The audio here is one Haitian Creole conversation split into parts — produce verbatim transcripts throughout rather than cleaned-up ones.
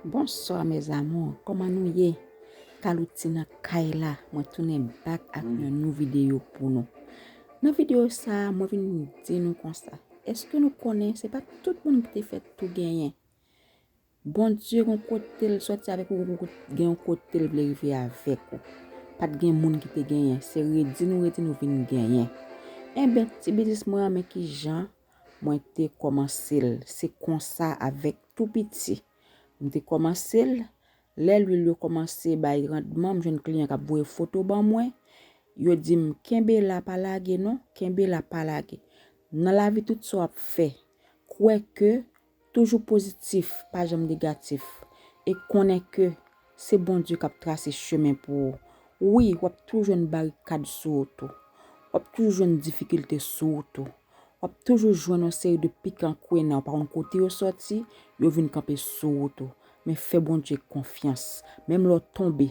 Bonsoir mes amours, kòman nou ye? Kalouti nan kay la, mwen tounen back ak yon nou videyo pou nou. Nan videyo sa a, mwen vin di nou konsa, èske nou konnen se pa tout moun ki te fè tou genyen? Bondye gon kote l sòti avèk ou, gon kote, gen yon kote l vle rive avèk ou. Pa t gen moun ki te genyen, se redi nou redi nou vin genyen. Enben, ti biznis mwen an, men kijan mwen te kòmanse l. Se konsa avèk tou piti. M te kòmanse l, lè lwil yo kòmanse bay randman, m jwenn kliyan k ap voye foto ban mwen. Yo di m, kenbe la, pa lage non, kenbe la, pa lage. Nan lavi, tout sa w ap fè, kwè ke toujou pozitif, pa janm negatif. E konnen ke se Bondye k ap trase chemen pou ou. Wi, w ap toujou jwenn barikad sou wout ou. W ap toujou jwenn difikilte sou wout ou. W ap toujou jwenn yon seri de pikan kwenan, ou pa konn kote yo sòti, yo vin kanpe sou wout ou. Men fè Bondye konfyans. Menm lè w tonbe,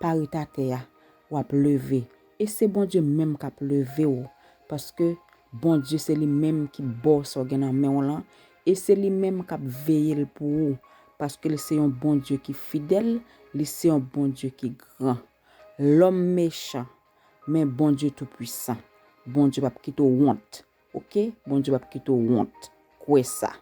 pa ret atè a, w ap leve. E se Bondye menm k ap leve w, paske Bondye se li menm ki ba w sa w gen nan men w lan, e se li menm k ap veye l pou ou, paske li se yon Bondye ki fidèl, li se yon Bondye ki gran. Lòm mechan, men Bondye toupwisan. Bondye p ap kite w wont, oke? Bondye p ap kite w wont. Kwè sa.